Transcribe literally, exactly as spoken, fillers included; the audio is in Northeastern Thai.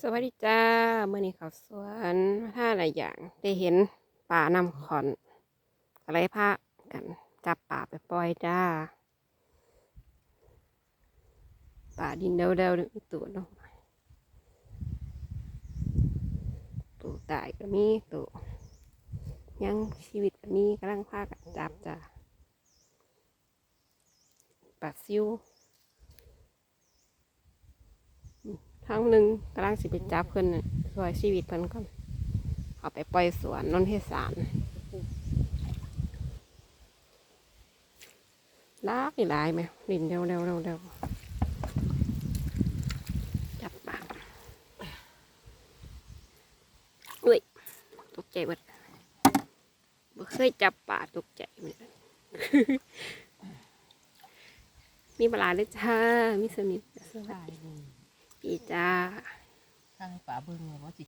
สวัสดีจ้า มื้อนี้เข้าสวน มาหาหลายอย่าง ได้เห็นปลาน้ำข้อน ก็เลยพากันจับปลาไปปล่อยจ้า ปลาดินเดวๆ นี่ตัวเนาะ ตัวตายก็มี ตัวยังชีวิตก็มี กำลังพากันจับจ้า ปลาซิว ทางหนึ่งกำลังสิไปจับเพิ่นน่ะ ช่วยชีวิตเพิ่นก่อน เอาไปปล่อยสวนนนทสาร หลายหลายไหม เล่นเร็วเร็วเร็วเร็ว จับปลา อุ้ย ตกใจเบิด บ่เคยจับปลาตกใจเหมือนกัน มีปลาเลยจ้า มีสนิท สวัสดี ปีจ้า ทั้งปลาบึงเลยว่าสิ